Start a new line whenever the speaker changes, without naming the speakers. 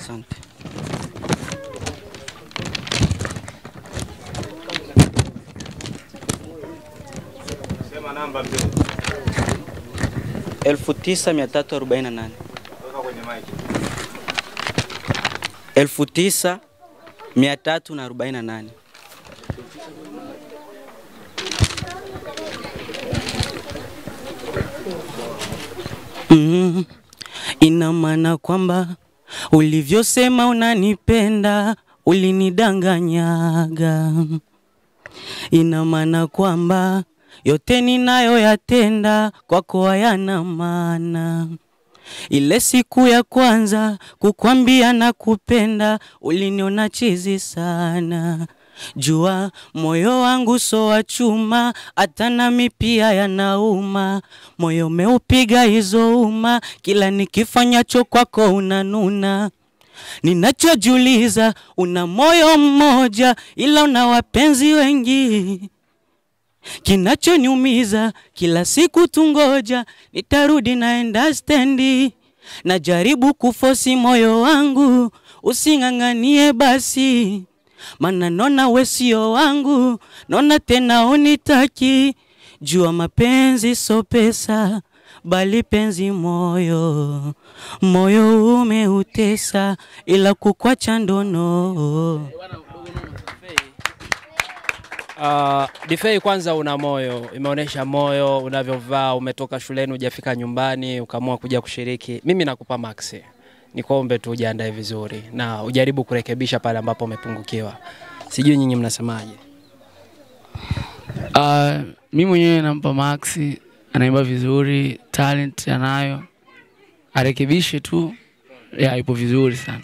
Asante.
Sema namba mzee.
9348.
Weka kwenye mic.
9348. Ina maana kwamba ulivyosema unanipenda ulinidanganyaga. Ina maana kwamba yote ninayoyatenda kwako hayana maana. Ile siku ya kwanza kukwambia nakupenda uliniona chizi sana. Jua moyo wangu so wa chuma, hata nami pia yanauma. Moyo umeupiga hizo uma, kila nikifanyacho kwako unanuna. Ninachojiuliza, una moyo mmoja ila una wapenzi wengi. Kinachoniumiza kila siku tungoja nitarudi naenda stendi. Najaribu kufosi moyo wangu using'ang'anie basi, maana nona we sio wangu, nona tena unitaki. Jua mapenzi so pesa, bali penzi moyo. Moyo umeutesa ila kukwacha ndono.
Difei, kwanza una moyo, imeonesha moyo unavyovaa, umetoka shuleni hujafika nyumbani ukaamua kuja kushiriki. Mimi nakupa max. Nikuombe tu ujiandae vizuri na ujaribu kurekebisha pale ambapo umepungukiwa. Sijui nyinyi mnasemaje?
Mimi mwenyewe nampa max, anaimba vizuri, talent anayo. Arekebishe tu, ya ipo vizuri sana.